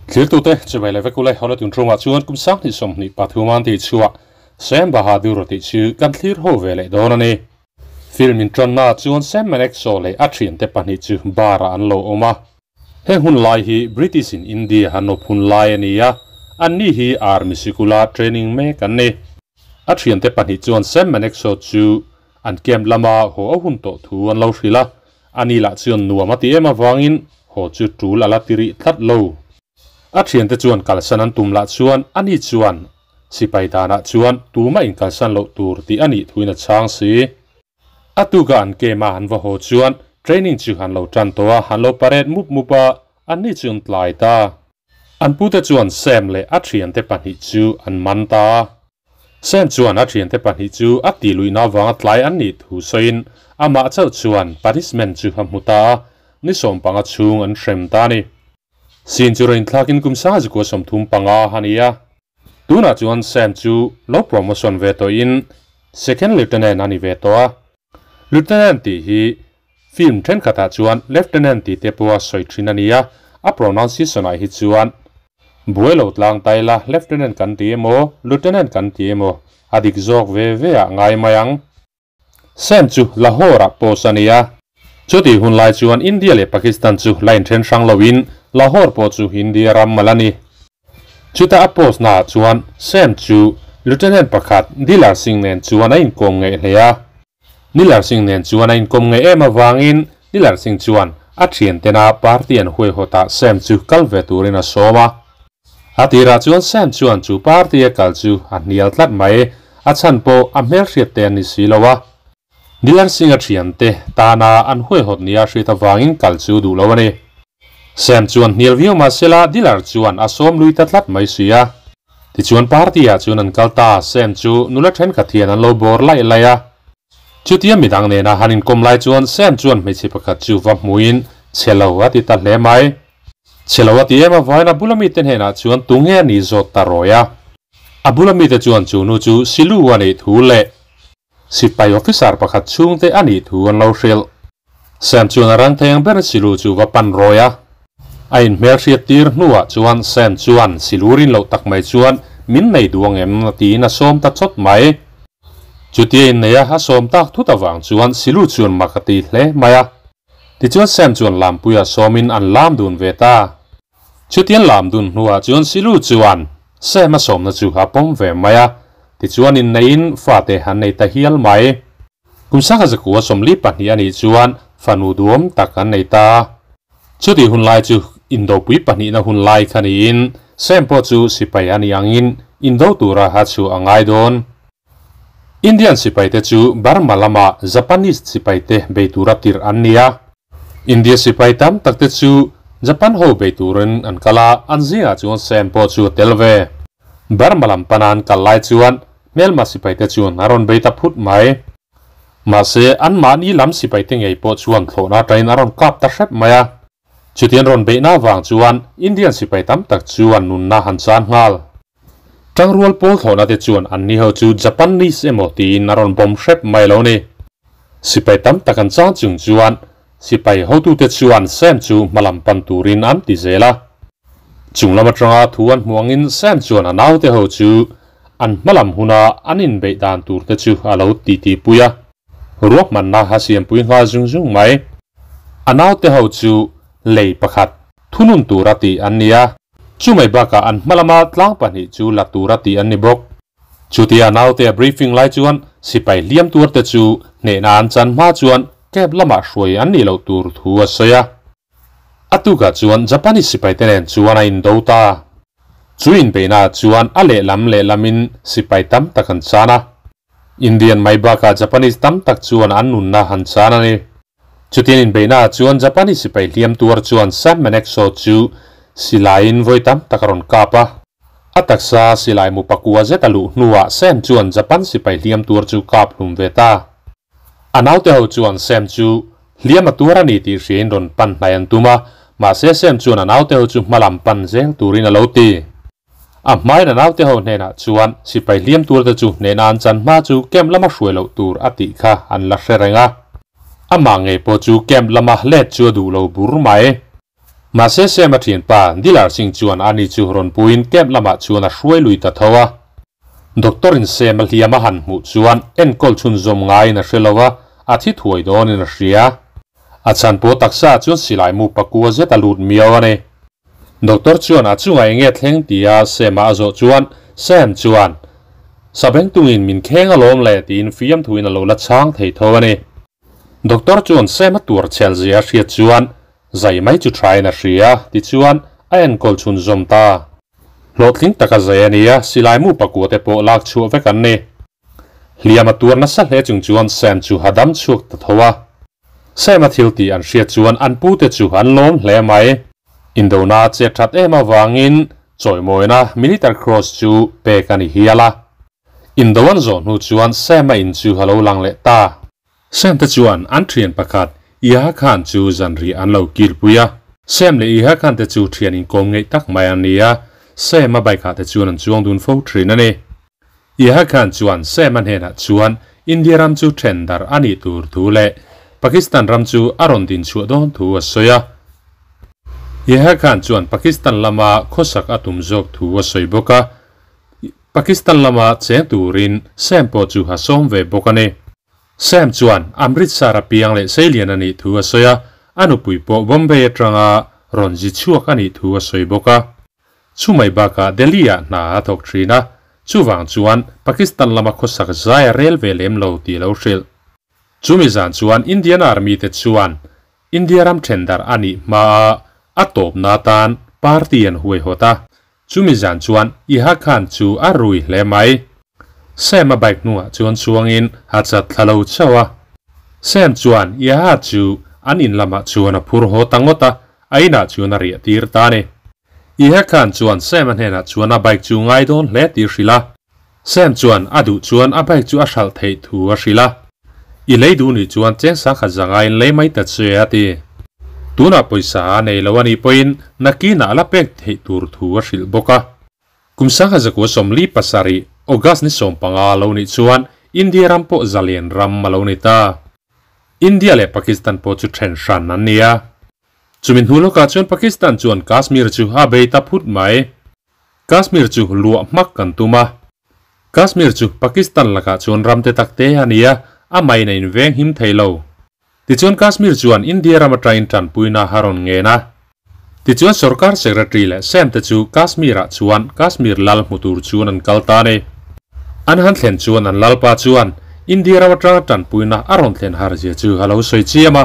Thiltute chibai leh vek ule hawla tun thungah chuan kum sanghnih 23 an tih chhuah Sam Bahadur tih chu kan thlir ho ve leh dawn a ni. Film in tanna chuan Sam Manekshaw leh a thiante pahnih chu bar ah an lo awm a. He hun lai hi British in India han awp hun lai a ni a, anni hi army sikula training mek an ni. A thiante pahnih chuan Sam Manekshaw chu an camp lama haw a hun tawh thu an lo hrilh a, ani lah chuan nuam a ti em avangin haw chu tul a la ti rih tlat lo. A thiante chuan kalsan an tum lah chuan ani chuan sipai danah chuan tumah in kalsan loh tur tih a nih thuin a chhang si. A tuka an camp a han va haw chuan training chu han lo tan tawh a, han lo parade mup mup a, anni chu an tlai ta. An pute chuan Sam leh a thiante pahnih chu an man ta. Sam chuan a thiante pahnih chu a tih luihna avanga tlai an nih thu sawiin amah chauh chuan punishment chu a hmu ta a, ni 15 chhung an hrem ta a ni. Sin chu rawn inthlakin kum 1935 a ni a. Tunah chuan Sam chu lo promotion ve tawhin Second Lieutenant a ni ve tawh a. Lieutenant tih hi film thenkhatah chuan Lieutenant tih te pawha sawi thin a ni a, a pronunciation ah hi chuan buai lo tlang ta ila Lieutenant kan ti emaw Lieutenant kan ti emaw a dik zawk ve ve ah ngai mai ang. Sam chu Lahore ah post a ni a. Chutih hun lai chuan India leh Pakistan chu la inthen hrang loin Lahore pawh chu India ram mal a ni. Chuta a post naah chuan Sam chu Lieutenant pakhat Dilar Singh nen chuan a inkawm ngeih hle a. Dilar Singh nen chuan a inkawm ngeih em avangin Dilar Singh chuan a thiantena party an huaihawtah Sam chu kal ve turin a sawm a. A tirah chuan Sam chuan chu party a kal chu a hnial tlat mai, a chhan pawh a hmelhriat te an ni si lo a. Dilar Singh a thiante tana an huaihawt nia hriat avangin kal chu duh lo a ni. Sam chuan hnial viau mah sela Dilar chuan a sawm lui ta tlat mai si a. Tichuan party ah chuan an kal ta, Sam chu nula thenkhat hian an lo bawr laih laih a. Chutia midang nena han inkawm lai chuan Sam chuan hmeichhe pakhat chu va hmuin chhe lo a ti ta hle mai. Chhe lo a ti em avain a bula mite hnenah chuan tunge a nih zawt ta rawi a. A bula mite chuan chu nu chu silu a neih thu leh sipai officer pakhat chhungte a nih thu an lo hrilh. Sam chuan a rang thei ang ber silu chu va pan rawi a. A inhmelhriat tir hnuah chuan Sam chuan silu rin loh tak mai chuan min nei duh ang em tiin a sawm ta chawt mai. Chutia innei a a sawm tak thut avang chuan silu chuan mak a ti hle mai a. Tichuan Sam chuan lampuia sawmin an lam dun ve ta. Chutian lam dun hnuah chuan silu chuan Sam a sawmna chu a pawm ve mai a. Tichuan inneiin fate an nei ta hial mai. Kum 1942 a nih chuan fanu duhawm tak an nei ta. Chutih hun lai chu indopui pahnihna hun lai kha niin Sam pawh chu sipai a nih angin indo tura a chhuah a ngai dawn. Indian sipaite chu Burma lama Japanese sipaite bei tura tirh an ni a. India sipai tam takte chu Japan ho bei turin an kal a, an zingah chuan Sam pawh chu a tel ve. Burma lam pana an kal lai chuan hmelma sipaite chuan a rawn bei ta phut mai. Mahse, anmahni lam sipaite ngei pawh chuan thlawhna atangin a rawn kap ta hrep mai a. Chutiang rawn beihna avang chuan Indian sipai tam tak chu an nunna han chan nghal. Tangrual pawl thlawhna te chuan anni ho chu Japanese emaw tiin a rawn bawm hrep mai lo ni. Sipai tam tak an chan chung chuan sipai hotute chuan Sam chu hmalam pan turin an ti zel a. Chung lam atanga thu an hmuh angin Sam chuan a naute ho chu an hmalam huna an inbeih dan tur te chu a lo titi pui a. Ruahmanna a siampui nghal zung zung mai. A naute ho chu lei pakhat thunun tura tih an ni a. Chumai bakah an hmalama tlang pahnih chu la tura tih an ni bawk. Chutia naute a briefing lai chuan sipai hliam tur te chu hnehna an chan hma chuan cab lamah hruai an nih loh tur thu a sawi a. A tukah chuan Japanese sipaite nen chuan a indo ta. Chu inbeihnaah chuan a lehlam lehlamin sipai tam tak an chan a. Indian mai bakah Japanese tam tak chuan an nunna an chan a ni. Chutiang inbeihnaah chuan Japanese sipai hliam tuar chuan Sam Manekshaw chu silaiin vawi tam tak a rawn kap a. A taksa silai mu pakua zet a luh hnuah Sam chuan Japan sipai hliam tuar chu kap hlum ve ta. A naute ho chuan Sam chu hliam a tuar a ni tih hriain rawn pan hnai an tum a, mahse Sam chuan a naute ho chu hmalam pan zel turin a lo ti. A hmain a naute ho hnenah chuan sipai hliam turte chu hnehna an chan hma chu camp lama hruai loh tur a tih kha an la hre reng a. Amah ngei pawh chu camp lama let chu a duh lo bur mai. Mahse Sam a thianpa Dilar Singh chuan ani chu rawn puiin camp lamah chuan a hruai lui ta tho a. Doctor in Sam a hliam a han hmuh chuan enkawl chhunzawm ngaiin a hre lo a, a thi thuai dawnin a hria. A chhan pawh taksa ah chuan silai mu pakua zet a lut miau a ni. Doctor chuan a chungah enge thleng tia Sam-a a zawh chuan Sam chuan, Sabengtungin min kheng alawm le tiin fiamthuin a lo la chhang thei tho a ni. Doctor chuan Sam-a tuar chhel zia a hriat chuan zai mai chu thain a hria tichuan a enkawl chhunzawm ta. Hlawhtling taka zai a ni a, silai mu pakua te pawh lak chhuah vek an ni. Hliam a tuar nasa hle chung chuan Sam chu a dam chhuak ta tho a. Sam a thil tih an hriat chuan an pute chu an lawm hle mai. Indona a chet that em avangin chawimawina Military Cross chu pek a ni hial a. Indo an zawh hnu chuan Sam a in chu a lo lang leh ta. Sam te chuan an thian pakhat Iha Khan chu zanriah an lo kilpui a. Sam leh Iha Khan te chu thian inkawm ngeih tak mai an ni a, Sam a bike ah te chuan an chuang dun fo thin a ni. Iha Khan chuan Sam a hnenah chuan India ram chu then darh a nih tur thu leh Pakistan ram chu a rawn din chhuah dawn thu a sawi a. Iha Khan chuan Pakistan lama khawsak a tum zawk thu a sawi bawk a, Pakistan lama cheng turin Sam pawh chu a sawm ve bawk a ni. Sam chuan Amritsar a piang leh seilian a nih thu a sawi a, a nupui pawh Bombay atanga rawn zi chhuak a nih thu a sawi bawk a. Chumai bakah Delhi-ah hna a thawk thin a, chuvang chuan Pakistan lama khawsak zai a rel ve lem lo tih lo hrilh. Chumi zan chuan Indian Army te chuan India ram thendarh a nih hmaa a tawpna atan party an huaihawt a, chumi zan chuan Iha Khan chu a rui hle mai. Sam a bike hnungah chuan chuangin a chat thla lo chauh a. Sam chuan Iha chu an in lamah chuan a phur haw ta ngawt a, a inah chuan a riah tir ta a ni. Iha Khan chuan Sam a hnenah chuan a bike chu ngai dawn hle tih hrilh a. Sam chuan a duh chuan a bike chu a hralh theih thu a hrilh a. I lei duh nih chuan cheng sangkhat zangaiin lei mai ta che a ti. Tunah pawisa a nei lo a nih pawhin nakinah a la pek theih tur thu a hrilh bawk a. Kum 1947, August ni 15 lo nih chuan India ram pawh zalian ram a lo ni ta. India leh Pakistan pawh chu then hran an ni a. Chumi hnu lawkah chuan Pakistan chuan Kashmir chu a bei ta phut mai. Kashmir chu luah hmak kan tum a. Kashmir chu Pakistan lakah chuan ram te tak te a ni a, a main a inveng him thei lo. Tichuan Kashmir chuan India ram atangin tanpuina a rawn ngen a. Tichuan sorkar secretary leh Sam te chu Kashmir-ah chuan Kashmir lal hmu tur chuan an kal ta a ni. An han thlen chuan an lalpa chuan India ram atanga tanpuina a rawn thlen har zia chu a lo sawi chiam a.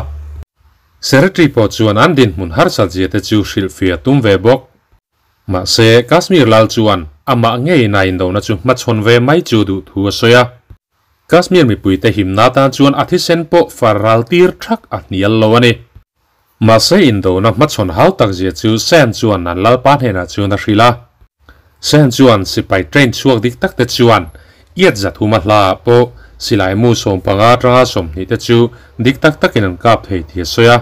Secretary pawh chuan an dinhmun harsat zia te chu hrilhfiah tum ve bawk. Mahse, Kashmir lal chuan amah ngeiin a indona chu hmachhawn ve mai chu duh thu a sawi a. Kashmir mipuite himna atan chuan a thisen pawh far ral tir thak a hnial lo a ni. Mahse, indona hmachhawn hau tak zia chu Sen chuan an lalpa hnenah chuan a hrilh a. Sen chuan sipai train chhuak dik tak te chuan iat zathuma hla ah pawh silai mu 15 atanga 20 te chu dik tak takin an kap thei tih a sawi a.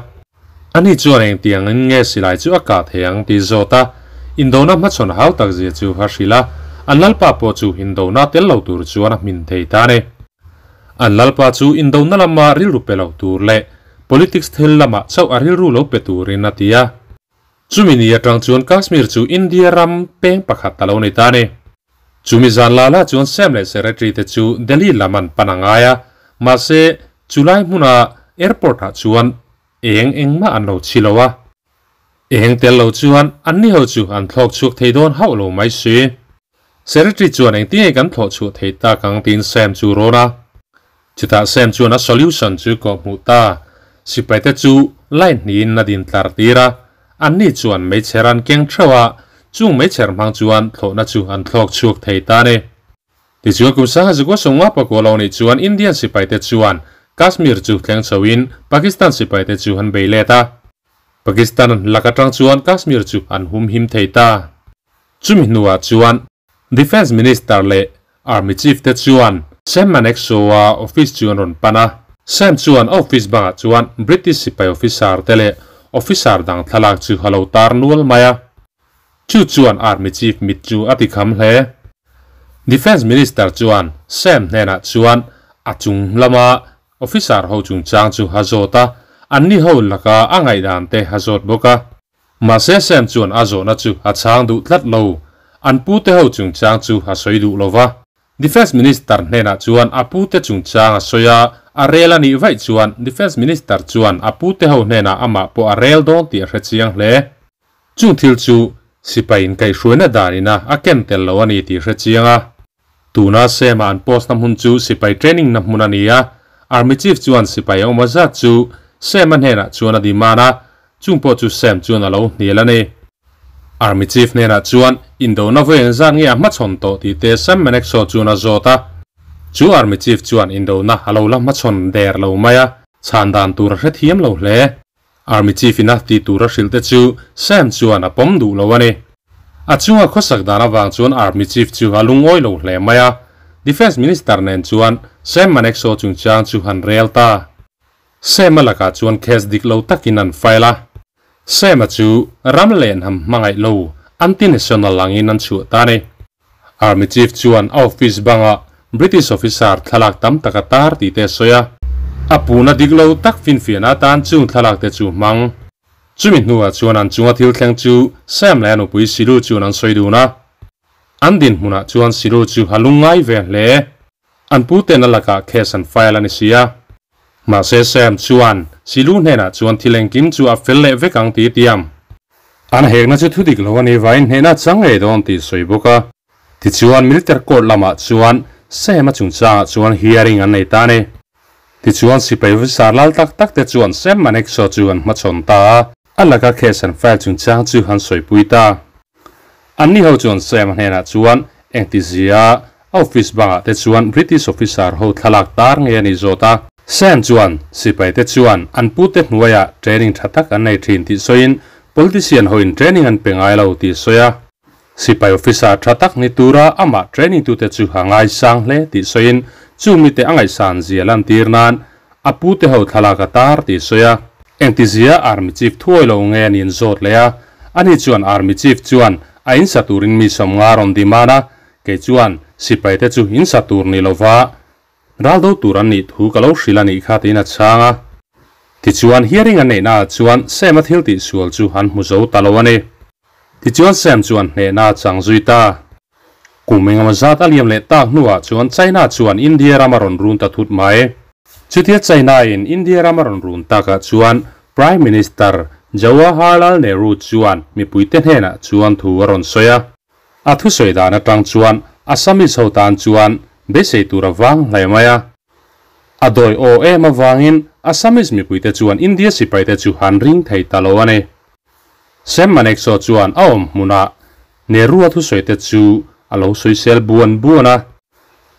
Ani chuan engtiang in nge silai chu a kah thei ang tih zawt a, indona hmachhawn hau tak zia chu a hrilh a, an lalpa pawh chu indona tel lo tur chuan a hmin thei ta a ni. An lalpa chu indona lama rilru pe lo tur leh politics thil lamah chauh a rilru lo pe turin a ti a. Chumi ni atang chuan Kashmir chu India ram peng pakhat a lo ni ta a ni. Chumi zan la la chuan Sam leh Secretary te chu Delhi lam an pan a ngai a, mahse chulai hmuna airport ah chuan eng engmah an lo chhi lo a. Eng tel lo chuan anni ho chu an thlawk chhuak thei dawn hauh lo mai si. Secretary chuan engtinge kan thlawh chhuah thei tak ang tiin Sam chu rawn a. Chutah Sam chuan a solution chu kawh hmuh ta. Sipaite chu line hnihin a din tlar tir a, anni chuan meichher an keng theuh a, chung meichher hmang chuan thlawhna chu an thlawk chhuak thei ta a ni. Tichuan kum sangha zakua 55 lo nih chuan Indian sipaite chuan Kashmir chu thleng chhoin Pakistan sipaite chu an bei let a. Pakistan lak atang chuan Kashmir chu an humhim thei ta. Chumi hnuah chuan Defence Minister leh Army Chief te chuan Sam Manekshaw-a office chu an rawn pan a. Sam chuan a office bangah chuan British sipai officer te leh officer dang thlalak chu a lo tar nual mai a. Chu chuan Army Chief mit chu a tikham hle. Defence Minister chuan Sam hnenah chuan a chung lama officer ho chungchang chu a zawt a, anni ho laka a ngaihdan te a zawt bawk a. Mahse Sam chuan a zawhna chu a chhang duh tlat lo, an pute ho chungchang chu a sawi duh lo va. Defence Minister hnenah chuan a pute chungchang a sawi a, a rel a nih vaih chuan Defence Minister chuan a pute ho hnenah amah pawh a rel dawn tih a hre chiang hle. Chung thil chu sipai inkaihhruaina danina a ken tel lo a ni tih hre chiang a. Tuna Sema an post na hmun chu sipai training na hmun a ni a, Army Chief chuan sipai a awm zat chu Sema hnenah chuan a demand a, chung pawh chu Sem chuan a lo hnial a ni. Army Chief hnenah chuan indona vawi eng zat nge a hmachhawn tawh tih te Sam Manekshaw chuan a zawt a. Chu Army Chief chuan indona a lo la hmachhawn der lo mai a, chhan dan tur a hrethiam lo hle. Army Chief ina tih tur a hrilh te chu Sam chuan a pawm duh lo a ni. A chunga khawsak dan avang chuan Army Chief chu a lungawi lo hle mai a, Defence Minister nen chuan Sam Manekshaw chungchang chu han rel ta. Sam-a lakah chuan case dik lo takin an file a. Sam-a chu ram len ham hmangaih lo, anti-national angin an chhuah ta a ni. Army Chief chuan a office bangah British officer thlalak tam tak a tar tih te a sawi a. A puna dik lo tak finfiahna atan chung thlalak te chu hmang. Chumi hnuah chuan an chunga thil thleng chu Sam leh a nupui Silu chuan an sawi dun a. An dinhmunah chuan Silu chu a lungngai ve hle. An pu ten a lakah case an file a ni si a. Mahse Sam chuan Silu hnenah chuan thil engkim chu a fel leh vek ang tih tiam. An hekna chu thu dik lo a ni vain hnehna chang ngei dawn tih sawi bawk a. Tichuan Military Court lamah chuan Sam a chungchangah chuan hearing an nei ta a ni. Tichuan sipai officer lal tak tak te chuan Sam Manekshaw chu an hmachhawn ta a. A laka case an file chungchang chu an sawipui ta. Anni ho chuan Sam a hnenah chuan engtizia a office bangah te chuan British officer ho thlalak tar ngei a ni zawt a. Sam chuan sipai te chuan an pute hnuaiah training tha tak an nei thin tih sawiin politician hoin training an pe ngai lo tih sawi a. Sipai officer tha tak ni tura amah training tute chu a ngaisang hle tih sawiin chu mite a ngaihsan zia lantir nan a pute ho thlalak a tar tih sawi a. Engtizia Army Chief thuawi lo nge a niin zawt leh a. Ani chuan Army Chief chuan a insa turin mi sawmnga rawn demand a, kei chuan sipai te chu insa tur ni lova ral do tur an nih thu ka lo hrilh a nih kha tiin a chhang a. Tichuan hearing an neihna ah chuan Sam a thil tih sual chu an hmu zo ta lo a ni. Tichuan Sam chuan hnehna a chang zui ta. Kum engemaw zat a liam leh tak hnuah chuan China chuan India ram a rawn run ta thut mai. Chutia China in India ram a rawn run takah chuan Prime Minister Jawaharlal Nehru chuan mipuite hnenah chuan thu a rawn sawi a. A thusawi dan atang chuan Assamese ho tan chuan beisei tur a vang hle mai a. A dawi aw em avangin Assamese mipuite chuan India sipaite chu han ring thei ta lo a ni. Sam Manekshaw chuan a awm hmunah Nehru a thusawi te chu a lo sawisel buan buan a.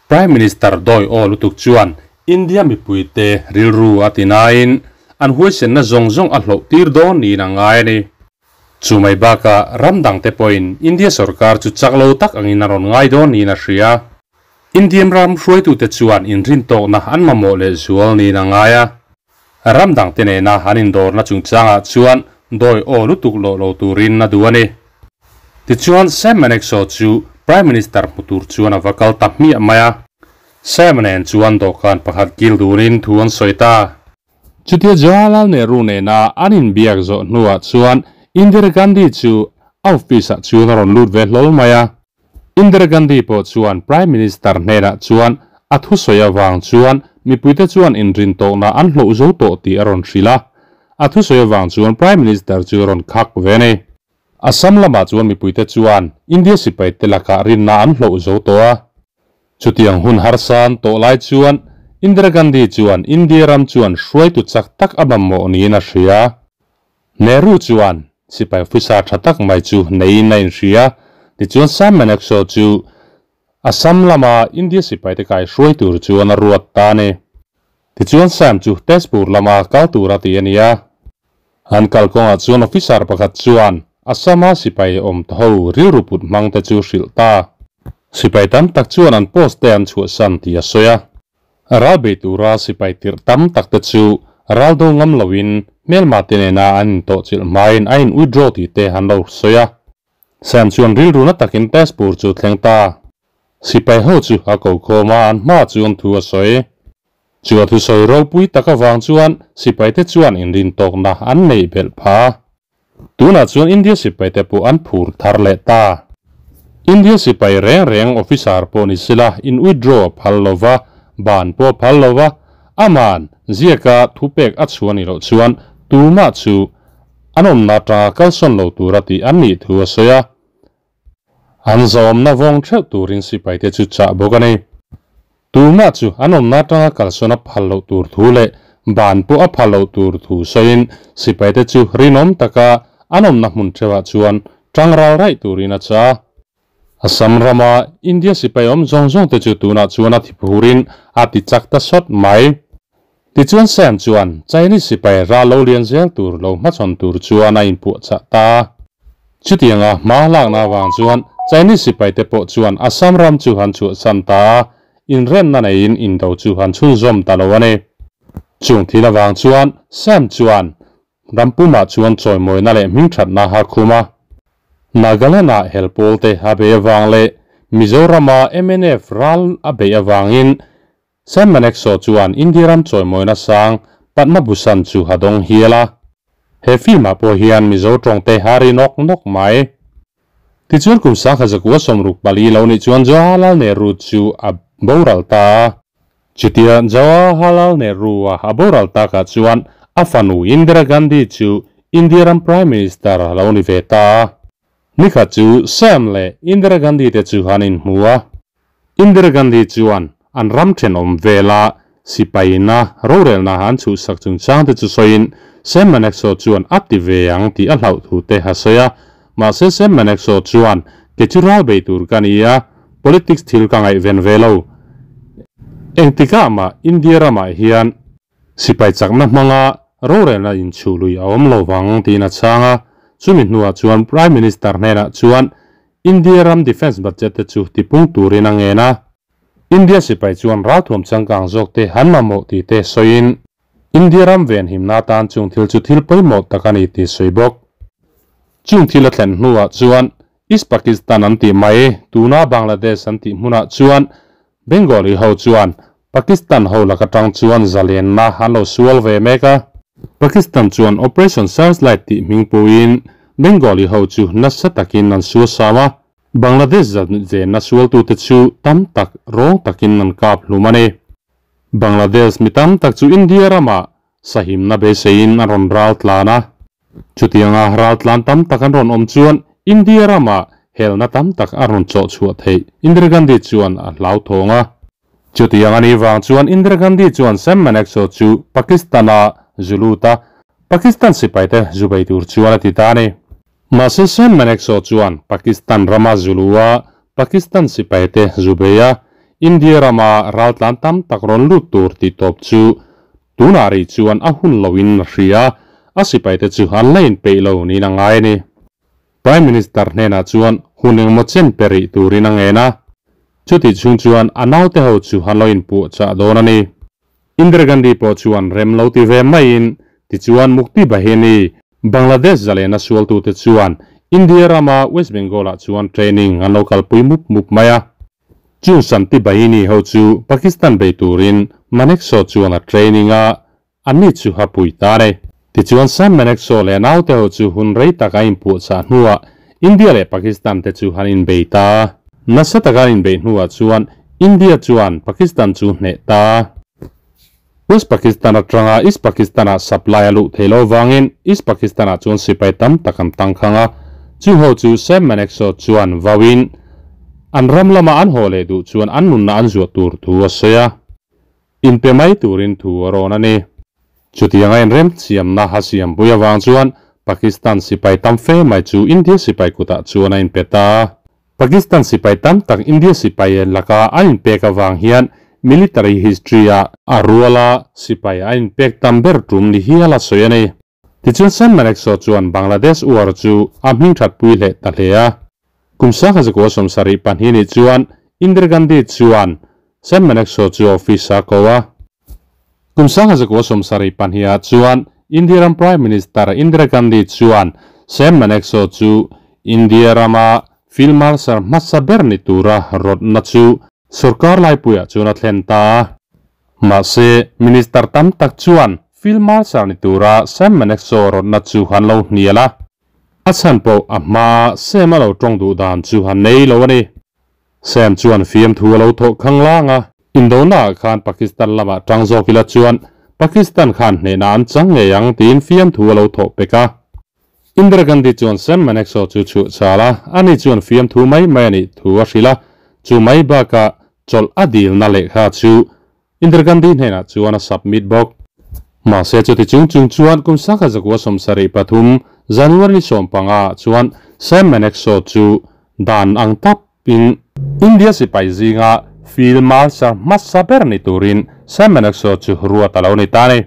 Prime Minister dawi aw lutuk chuan India mipuite rilru a ti nain an huaisenna zawng zawng a hloh tir dawn niin a ngai a ni. Chu mai bakah ram dangte pawhin India sorkar chu chak lo tak angin a rawn ngai dawn niin a hria. Indian ram hruaitute chuan inrintawkna an mamawh leh zual niin a ngai a. Ram dangte nena an indawrna chungchangah chuan dawi aw lutuk loh lo turin a duh a ni. Tichuan Sam Manekshaw chu Prime Minister hmu tur chuan a va kal ta hmiah mai a. Sam nen chuan dawhkan pakhat kil dunin thu an sawi ta. Chutia Jawaharlal Nehru nena an inbiak zawh hnuah chuan Indira Gandhi chu a office-ah chuan a rawn lut ve hlawl mai a. Indira Gandhi pawh chuan Prime Minister hnenah chuan a thusawi avang chuan mipuite chuan inrintawkna an hloh zo tawh tih a rawn hrilh a. A thusawi avang chuan Prime Minister chu a rawn khak ve a ni. Assam lamah chuan mipuite chuan India sipaite lakah rinna an hloh zo tawh a. Chutiang hun harsa an tawh lai chuan Indira Gandhi chuan India ram chuan hruaitu chak tak a mamawh niin a hria. Nehru chuan sipai officer tha tak mai chu neiin a inhria. Tichuan Sam Manekshaw chu Assam lama India sipaite kai hruai tur chuan a ruat ta a ni. Tichuan Sam chu Tezpur lama kal tura ti a ni a. An kalkawngah chuan officer pakhat chuan Assam-a sipai awm ta ho rilru put hmang te chu hrilh ta. Sipai tam tak chuan an post te an chhuahsan tih a sawi a. Ral bei tura sipai tirh tam tak te chu ral do ngam loin hmelma te nena an intawhchilh hmain a in withdraw tih te an lo sawi a. Sam chuan rilru na takin Tezpur chu thleng ta. Sipai ho chu a ko khawm a, an hma chuan thu a sawi. Chu a thusawi ropui tak avang chuan sipaite chuan inrintawkna an neih belh pha. Tunah chuan India sipaite pawh an phur thar leh ta. India sipai reng reng officer pawh ni sela in withdraw a phal lo va, ban pawh a phal lo va, aman ziaka thupek a chhuah nih loh chuan tumah chu an awmna atanga kalsawn lo tura tih an nih thu a sawi a. An zawmna vawng theuh turin sipaite chu chah bawk a ni. Tumah chu an awmna atanga kalsawn a phal loh tur thu leh ban pawh a phal loh tur thu sawiin sipaite chu rinawm taka an awmna hmun theuhah chuan tangral raih turin a chah. Assam rama India sipai awm zawng zawngte chu tunah chuan a thi phurin a ti chak ta sawt mai. Tichuan Sam chuan Chinese sipai ral lo lian zel tur lo hmachhawn tur chuan a inpuahchah ta. Chutianga hma lakna avang chuan Chinese sipaite pawh chuan Assam ram chu han chhuahsan ta a, inremna neiin indo chu han chhunzawm ta lo a ni. Chung thil avang chuan Sam chuan ram pumah chuan chawimawina leh hmingthatna a khum a. Nagaland-ah hel pawlte a beih avang leh Mizorama mnf ral a beih avangin Sam Manekshaw chuan India ram chawimawina sang Padma Bhushan chu a dawng hial a. He film-ah pawh hian Mizo tawngte a ri nawk nawk mai. Tichuan kum sangkhat zakua 64 lo nih chuan Jawaharlal Nehru chu a boral ta a. Chutia Jawaharlal Nehru-a a boral takah chuan a fanu Indira Gandhi chu India ram Prime Minister a lo ni ve ta a. Nikhat chu Sam leh Indira Gandhi te chu an inhmu a. Indira Gandhi chuan an ram thenawm vela sipaina rorelna an chhuhsak chungchang te chu sawiin Sam Manekshaw chuan a ti ve ang tih a hlauh thu te a sawi a. Mahse Sam Manekshaw chuan, Kei chu ral bei tur ka ni a, politics thil ka ngaihven ve lo. Engtikah mah India ramah hian Sipai chakna hmanga rorelna inchhuh lui a awm lo vang tiin a chhang a, chumi hnuah chuan Prime Minister hnenah chuan India ram defence budget te chu tipung turin a ngen a. India sipai chuan ralthuam changkang zawk te han mamawh tih te sawiin India ram venhimna atan chung thil chu thil pawimawh tak a ni tih sawi bawk. Chung thil a thlen hnuah chuan East Pakistan an tih mai, tuna Bangladesh an tih hmunah chuan Bengali ho chuan Pakistan ho lak atang chuan zalenna an lo sual ve mek a. Pakistan chuan Operation Searchlight tih hming puiin Bengali ho chu nasa takin an sual sam a, Bangladesh zalenna sualtute chu tam tak rawng takin an kap hlum a ni. Bangladesh mi tam tak chu India ramah sahimna beiseiin an rawn ral tlan a. Chutianga ral tlan tam tak an rawn awm chuan India ramah helna tam tak a rawn chawh chhuah theih, Indira Gandhi chuan a hlauthawng a. Chutiang a nih vang chuan Indira Gandhi chuan Sam Manekshaw chu Pakistan-a zu lut a, Pakistan sipaite zu bei tur chuan a ti ta a ni. Mahse Sam Manekshaw chuan Pakistan rama zu lu a, Pakistan sipaite zu bei a, India rama ral tlan tam tak rawn lut tur tih tawp chu Tunah rih chuan a hun loin a hria a, a sipaite chu an la inpeih lo niin a ngai a ni. Prime Minister hnenah chuan hun engmaw chen pe rih turin a ngen a, chutih chhung chuan a naute ho chu an lo inpuahchah dawn a ni. Indira Gandhi pawh chuan rem lo ti ve maiin tichuan Mukti Bahini, Bangladesh zalena sualtute chuan India rama West Bengal-ah chuan training an lo kalpui mup mup mai a. Chung Shanti Bahini ho chu Pakistan bei turin Manekshaw chuan a training a, anni chu a pui ta a ni. Tichuan Sam Manekshaw leh a naute ho chu hun rei tak a inpuahchah hnuah India leh Pakistan te chu an inbei ta a. Nasa taka an inbeih hnuah chuan India chuan Pakistan chu hneh ta a. West Pakistan atanga East Pakistan-ah supply a luh theih loh avangin East Pakistan-ah chuan sipai tam tak an tangkhang a, chu ho chu Sam Manekshaw chuan vauin an ram lama an haw leh duh chuan an nunna an zuah tur thu a sawi a, inpe mai turin thu a rawn a ni. Chutianga inremsiamna a siampui avang chuan Pakistan sipai tam fe mai chu India sipai kutah chuan a inpe ta a. Pakistan sipai tam tak India sipai laka an inpek avang hian military history-ah a ruala sipai a inpek tam ber tum ni hial a sawi a ni. Tichuan Sam Manekshaw chuan Bangladesh war chu a hming thatpui hleh ta hle a. Kum 1972 ni chuan Indira Gandhi chuan Sam Manekshaw chu office-a ko a. Kum 1972 ah chuan India ram Prime Minister Indira Gandhi chuan Sam Manekshaw chu India rama Field Marshal hmasa ber ni tura rawtna chu sorkar laipuiah chuan a thlen ta a. Mahse, Minister tam tak chuan Field Marshal ni tura Sam Manekshaw rawtna chu han lo hnial a. A chhan pawh a hmaa Sam a lo tawng duh dan chu han nei lo a ni. Sam chuan fiamthu a lo thawh khang lang a, Indonaah khan Pakistan lamah tang zawk ila chuan Pakistan khan hnehna an chang ngei ang tiin fiamthu a lo thawh pek a. Indira Gandhi chuan Sam Manekshaw chu chhuah chal a, ani chuan fiamthu mai mai a nih thu a hrilh a, chu mai bakah chawlh a dilna lehkha chu Indira Gandhi hnenah chuan a submit bawk. Mahse chuti chung chung chuan kum sangkhat zakua 73 January ni 15 ah chuan Sam Manekshaw chu dan ang tapin India sipai zinga Field Marshal hmasa ber ni turin Sam Manekshaw chu ruat a lo ni ta a ni.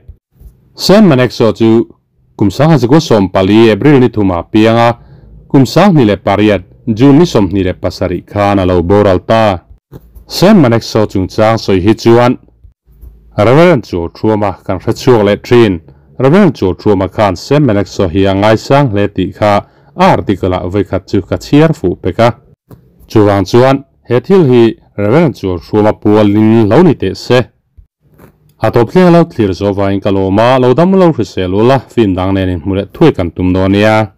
Sam Manekshaw chu kum 1914 April ni thuma piang a, kum 2008 June ni 27 khan a lo boral ta. Sam Manekshaw chungchang sawi hi chuan Reverend Chu Thuama kan hre chhuak leh thin. Reverend Chu Thuama khan Sam Manekshaw hi a ngaisang hle tih kha a article ah vawikhat chu ka chhiar fuh pek a. Chuvang chuan he thil hi Reverend Chu Thuama pualin lo ni teh se. A tawp thleng a lo thlir zawh vangin ka lawm a, lo dam lo hrisel ula, film dang nen inhmu leh thuai kan tum dawn nia.